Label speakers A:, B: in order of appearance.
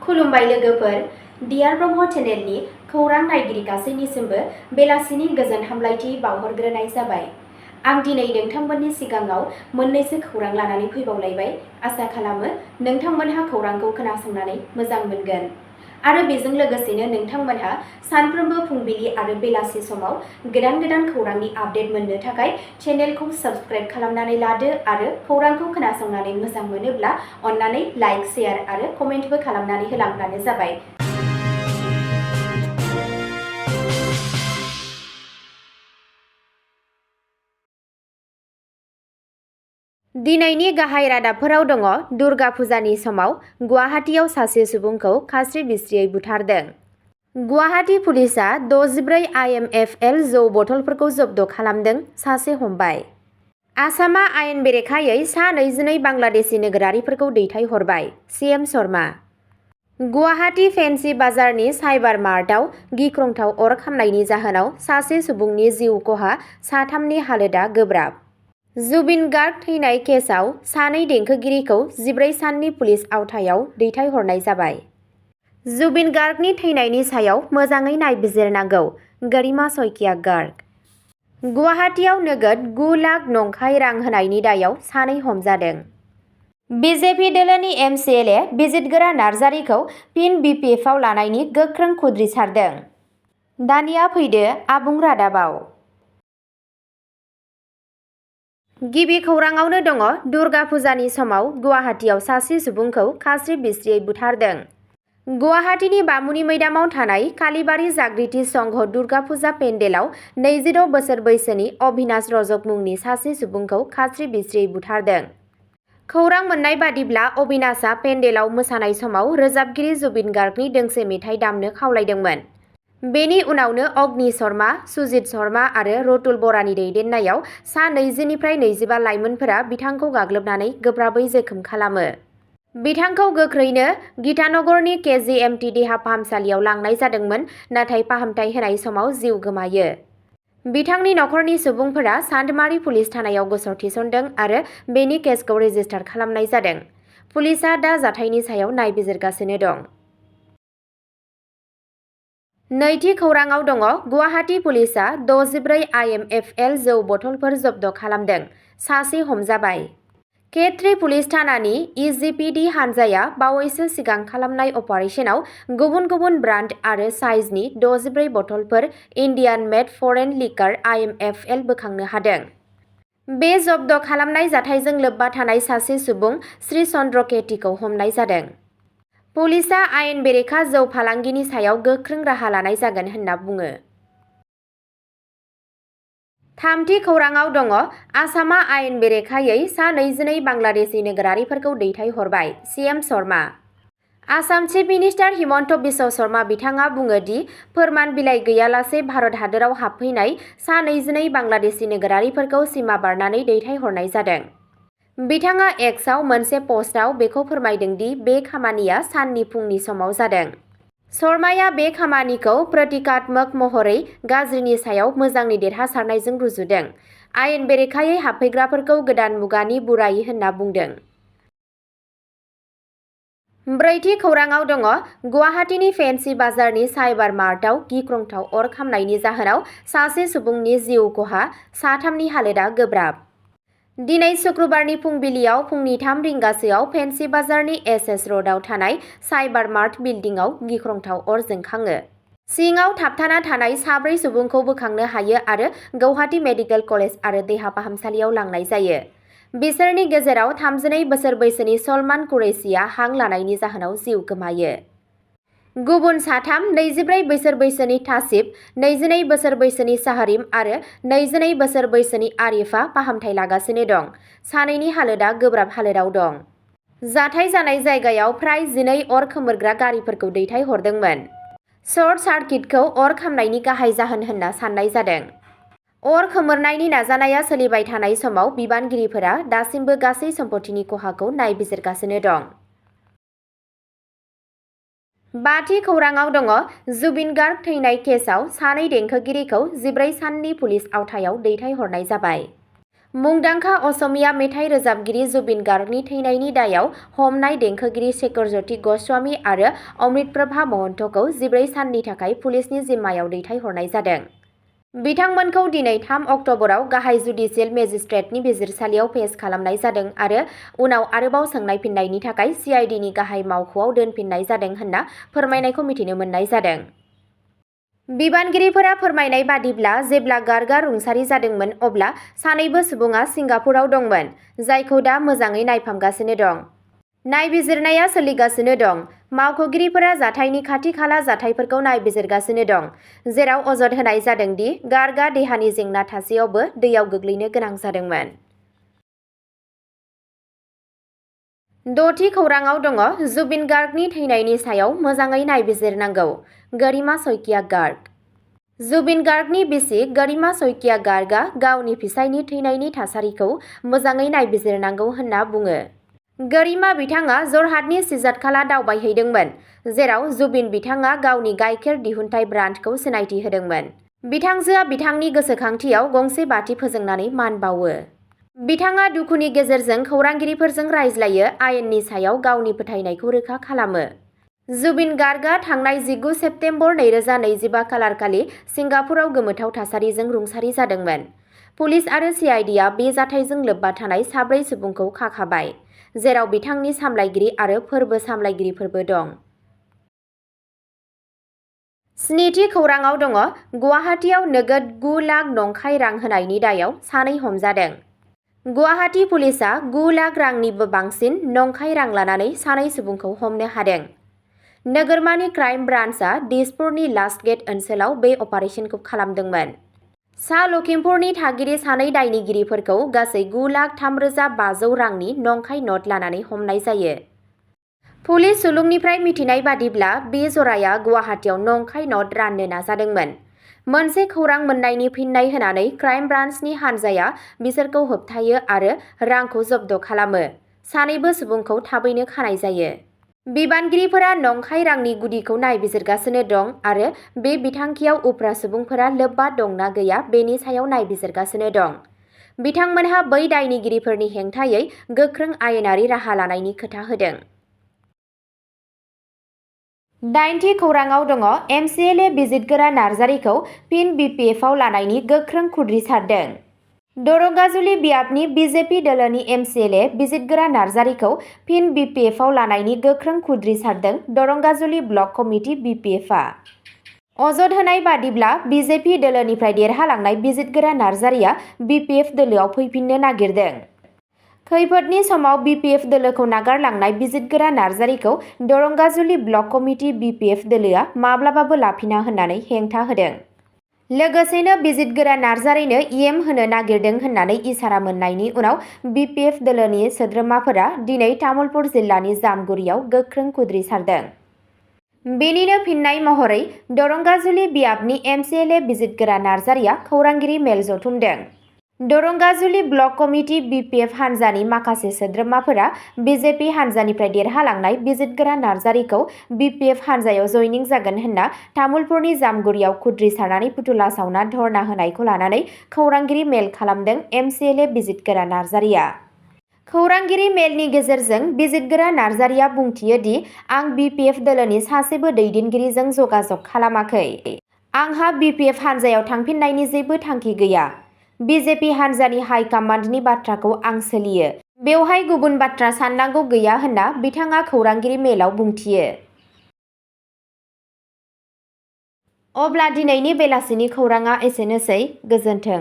A: खुलुमबाय लोगोफोर, डियार ब्रह्म चेनेलनि खौरां नायगिरि गासैनिसिमबो बेलासिनि गोजोन हामलायथि बावहरग्रोनाय जाबाय। आं दिनै नोंथांमोननि सिगाङाव मोननैसो खौरां लानानै फैबावलायबाय। आसा खालामो नोंथांमोनहा खौरांखौ खोनासंनानै मोजां मोनगोन आरो बेजों लोगोसेनो नोंथांमोनहा सानफ्रोमबो फुंबिलि आरो बेलासि समाव गोदान खौरांनि आपडेट मोननो थाखाय चेनेलखौ साबस्क्राइब खालामनानै लादो आरो खौरांखौ खोनासंनानै मोजां मोनोब्ला अन्नानै लाइक, शेयार आरो कमेन्टबो खालामनानै होलांब्लानो जाबाय। दिनैनि गाहाय रादाबफोराव दङ। दुर्गा फुजानि समाव गुवाहाटीआव सासे सुबुंखौ खास्रि-बिस्रियै बुथारदों। गुवाहाटी पुलिसआ 64 IMFL जौ बथलफोरखौ जब्द खालामदों, सासे हमबाय। आसामआ आयेन बेरेखायै सा 22 बांलादेशी नोगोरारिफोरखौ दैथायहरबाय। CM शर्मा। गुवाहाटी फेन्सि बाजारनि साइबार मार्टआव गिख्रंथाव अर खामनायनि जाहोनाव सासे सुबुंनि जिउ खहा, साथामनि हालोदआ गोब्राब। जुबिन गार्ग थैनाय केसआव सानै देंखोगिरिखौ 14 साननि पुलिस आवथायाव दैथायहरनाय जाबाय। जुबिन गार्गनि थैनायनि सायाव मोजाङै नायबिजिरनांगौ। गरिमा शइकिया गार्ग। गुवाहाटीआव नोगोद 9 लाख नंखाय रां होनायनि दायाव सानै हमजादों। बिजेपि दोलोनि MCLA बिजितगोरा नार्जारीखौ फिन BPFआव लानायनि गोख्रों खुद्रिसारदों। दानिया फैदो आबुं रादाबाव। गिबि खौराङावनो दङ। दुर्गा फुजानि समाव गुवाहाटीआव सासे सुबुंखौ खास्रि-बिस्रियै बुथारदों। गुवाहाटीनि बामुनि मैदामाव थानाय कालीबारी जागृति संघ दुर्गा फुजा पेन्डेलाव 26 बोसोर बैसोनि अभिनाश रजक मुंनि सासे सुबुंखौ खास्रि-बिस्रियै बुथारदों। खौरां मोननाय बादिब्ला अभिनाशआ पेन्डेलाव मोसानाय समाव रोजाबगिरि जुबिन गार्गनि दोंसे मेथाइ दामनो खावलायदोंमोन। बेनि उनावनो अग्नि शर्मा, सुजित शर्मा आरो रतुल बरानि दैदेननायाव सा 20 निफ्राय 25 लाइमोनफोरा बिथांखौ गाग्लोबनानै गोब्राबै जोखोम खालामो। बिथांखौ गोख्रैनो गीतानगरनि KGMT देहा फाहामसालियाव लांनाय जादोंमोन, नाथाय फाहामथाय होनाय समाव जिउ गोमायो। बिथांनि नखरनि सुबुंफोरा चान्दमारी पुलिस थानायाव गसर थिसनदों आरो बेनि केसखौ रेजिस्टार खालामनाय जादों। पुलिसआ दा जाथायनि सायाव नायबिजिरगासिनो दं। नैथि खौराङाव दङ। गुवाहाटी पुलिसआ 64 IMFL जौ बथलफोर जब्द खालामदों, सासे हमजाबाय। K3 पुलिस थानानि EGPD हानजाया बावैसो सिगां खालामनाय अपारेसनाव गुबुन ब्रान्ड आरो साइजनि 64 बथलफोर इन्डियान मेड फरेन लिकार IMFL बोखांनो हादों। बे जब्द खालामनाय जाथायजों लोब्बा थानाय सासे सुबुं श्री चन्द्र केटिखौ हमनाय जादों। पुलिसआ आयेन बेरेखा जौ फालांगिनि सायाव गोख्रों राहा लानाय जागोन होनना बुङो। थामथि खौराङाव दङ। आसामआ आयेन बेरेखायै सा 22 बांलादेशी नोगोरारिफोरखौ दैथायहरबाय। CM Sharma. Assam chief minister Himanta Biswa Sharma बिथाङा बुङो दि फोरमान बिलाइ गैयालासे भारत हादोराव हाबफैनाय सा 22 बांलादेशी नोगोरारिफोरखौ सिमा बारनानै दैथायहरनाय जादों। बिथाङा एक्सआव मोनसे पस्टआव बेखौ फोरमायदों दि बे खामानिया साननि फुंनि समाव जादों। शर्माया बे खामानिखौ प्रतीकात्मक महरै गाज्रिनि सायाव मोजांनि देरहासारनायजों रुजुदों। आयेन बेरेखायै हाबफैग्राफोरखौ गोदान मुगानि बुरायि होनना बुंदों। ब्रैथि खौराङाव दङ। गुवाहाटीनि फेन्सि बाजारनि साइबार मार्टआव गिख्रंथाव अर खामनायनि जाहोनाव सासे सुबुंनि जिउ खहा, साथामनि हालोदआ गोब्राब। दिनै सुक्रुबारनि फुंबिलियाव फुंनि 3 रिंगासोआव फेन्सि बाजारनि SS र'डआव थानाय साइबार मार्ट बिल्डिंआव गिख्रंथाव अर जोंखाङो। सिङाव थाबथाना थानाय 4 सुबुंखौ बोखांनो हायो आरो गौहाटी मेडिकेल कलेज आरो देहा फाहामसालियाव लांनाय जायो। बिसोरनि गेजेराव 32 बोसोर बैसोनि सलमान कुरैशीआ हां लानायनि जाहोनाव जिउ गोमायो। गुबुन साथाम 24 बोसोर बैसोनि तासिफ, 22 बोसोर बैसोनि शाहरिम आरो 22 बोसोर बैसोनि आरिफआ फाहामथाय लागासिनो दं। सानैनि हालोदआ गोब्राब हालोदाव दं। जाथाय जानाय जायगायाव फ्राय 12 अर खोमोरग्रा गारिफोरखौ दैथायहरदोंमोन। शर्ट सार्किटखौ अर खामनायनि गाहाय जाहोन होनना साननाय जादों। अर खोमोरनायनि नाजानाया सोलिबाय थानाय समाव बिबानगिरिफोरा दासिमबो गासै सम्पथिनि खहाखौ नायबिजिरगासिनो दं। बाथि खौराङाव दङ। जुबिन गार्ग थैनाय केसआव सानै देंखोगिरिखौ 14 साननि पुलिस आवथायाव दैथायहरनाय जाबाय। मुंदांखा असमिया मेथाइ रोजाबगिरि जुबिन गार्गनि थैनायनि दायाव हमनाय देंखोगिरि शेखर ज्योति गस्वामी आरो अमृत प्रभा महन्तखौ 14 साननि थाखाय पुलिसनि जिम्मायाव दैथायहरनाय जादों। बिथांमोनखौ दिनै 3 अक्ट'बराव गाहाय जुडिसियेल मेजिस्ट्रेटनि बिजिरसालियाव पेश खालामनाय जादों आरो उनाव आरोबाव सोंनाय फिननायनि थाखाय CIDनि गाहाय मावख'आव दोनफिननाय जादों होनना फोरमायनायखौ मिथिनो मोननाय जादों। बिबानगिरिफोरा फोरमायनाय बादिब्ला जेब्ला गार्गआ रुंसारि जादोंमोन अब्ला सानैबो सुबुङा सिंगापुराव दंमोन, जायखौ दा मोजाङै नायफामगासिनो दं। नायबिजिरनाया सोलिगासिनो दं। मावख'गिरिफोरा जाथायनि खाथि-खाला जाथायफोरखौ नायबिजिरगासिनो दं, जेराव अजद होनाय जादों दि गार्गआ देहानि जेंना थासेयावबो दैयाव गोग्लैनो गोनां जादोंमोन। द'थि खौराङाव दङ जुबिन गार्गनि थैनायनि सायाव मोजाङै नायबिजिरनांगौ। गरिमा शइकिया गार्ग। जुबिन गार्गनि बिसि गरिमा शइकिया गार्गआ गावनि फिसायनि थैनायनि थासारिखौ मोजाङै नायबिजिरनांगौ होनना बुङो। गरिमा बिथाङा जरहाटनि सिजातखाला दावबायहैदोंमोन, जेराव जुबिन बिथाङा गावनि गाइखेर दिहुनथाय ब्रान्डखौ सिनायथि होदोंमोन। बिथांजोआ बिथांनि गोसोखांथियाव गंसे बाथि फोजोंनानै मान बावो। बिथाङा दुखुनि गेजेरजों खौरांगिरिफोरजों रायज्लायो, आयेननि सायाव गावनि फोथायनायखौ रोखा खालामो। जुबिन गार्गआ थांनाय 19 सेप्तेम्बर 2025 खालारखालि सिंगापुराव गोमोथाव थासारिजों रुंसारि जादोंमोन। पुलिस आरो CIDआ बे जाथायजों लोब्बा थानाय 4 सुबुंखौ खाखाबाय, जेराव बिथांनि सामलायगिरि आरो फोरबो सामलायगिरिफोरबो दं। 7थि खौराङाव दङ गुवाहाटीआव नोगोद 9 लाख नंखाय रां होनायनि दायाव सानै हमजादों। गुवाहाटी पुलिसआ 9 लाख रांनिबो बांसिन नंखाय रां लानानै सानै सुबुंखौ हमनो हादों। नोगोरमानि क्राइम ब्रान्चआ दिसपुरनि लास्ट गेट ओनसोलाव बे अपारेशनखौ खालामदोंमोन। सा लखिमपुरनि थागिरि सानै दायनिगिरिफोरखौ गासै 9,03,500 रांनि नंखाय नट लानानै हमनाय जायो। पुलिस सुलुंनिफ्राय मिथिनाय बादिब्ला बे जराया गुवाहाटीआव नंखाय नट राननो नाजादोंमोन। मोनसे खौरां मोननायनि फिननाय होनानै क्राइम ब्रान्चनि हानजाया बिसोरखौ होबथायो आरो रांखौ जब्द खालामो। सानैबो सुबुंखौ थाबैनो खानाय जायो। बिबानगिरिफोरा नंखाय रांनि गुदिखौ नायबिजिरगासिनो दं आरो बे बिथांखियाव उफ्रा सुबुंफोरा लोब्बा दं ना गैया बेनि सायाव नायबिजिरगासिनो दं। बिथांमोनहा बै दायनिगिरिफोरनि हेंथायै गोख्रों आयेनारि राहा लानायनि खोथा होदों। 8थि खौराङाव दङ MCLA बिजितगोरा नार्जारिखौ फिन BPFआव लानायनि गोख्रों खुद्रिसारदों। दरंगाजुलि बियाबनि BJP दोलोनि MCLA बिजितगोरा नार्जारिखौ फिन BPFआव लानायनि गोख्रों खुद्रिसारदों दरंगाजुलि ब्लक कमिटि BPFआ। अजद होनाय बादिब्ला BJP दोलोनिफ्राय देरहालांनाय बिजितगोरा नार्जारिया BPF दोलोआव फैफिननो नागिरदों। खैफोदनि समाव BPF दोलोखौ नागारलांनाय Bijitgwra नार्जारिखौ Darangajuli block committee BPF दोलोआ माब्लाबाबो लाफिना होननानै हेंथा होदों। लोगोसेनो बिजितगोरा नार्जारिनो EM होनो नागिरदों होननानै इसारा मोननायनि उनाव BPF दोलोनि सोद्रोमाफोरा दिनै तामुलपुर जिल्लानि जामगुरियाव गोख्रों खुद्रिसारदों। बेनिनो फिननाय महरै दरंगाजुलि बियाबनि MCLA बिजितगोरा नार्जारिया खौरांगिरि मेल जथुमदों। दरंगाजुलि ब्लक कमिटि BPF हानजानि माखासे सोद्रोमाफोरा BJP हानजानिफ्राय देरहालांनाय बिजितगोरा नार्जारिखौ BPF हानजायाव जयनिं जागोन होनना तामुलपुरनि जामगुरियाव खुद्रिसारनानै फुथुला सावना धरना होनायखौ लानानै खौरांगिरि मेल खालामदों MCLA बिजितगोरा नार्जारिया। खौरांगिरि मेलनि गेजेरजों बिजितगोरा नार्जारिया बुंथियो दि आं BPF दोलोनि सासेबो दैदेनगिरिजों जगाजग खालामाखै। आंहा BPF हानजायाव थांफिननायनि जेबो थांखि गैया। BJP हानजानि हाइ कामान्डनि बाथ्राखौ आं सोलियो। बेवहाय गुबुन बाथ्रा साननांगौ गैया होनना बिथाङा खौरांगिरि मेलाव बुंथियो। अब्ला दिनैनि बेलासिनि खौराङा एसेनोसै। गोजोन्थों।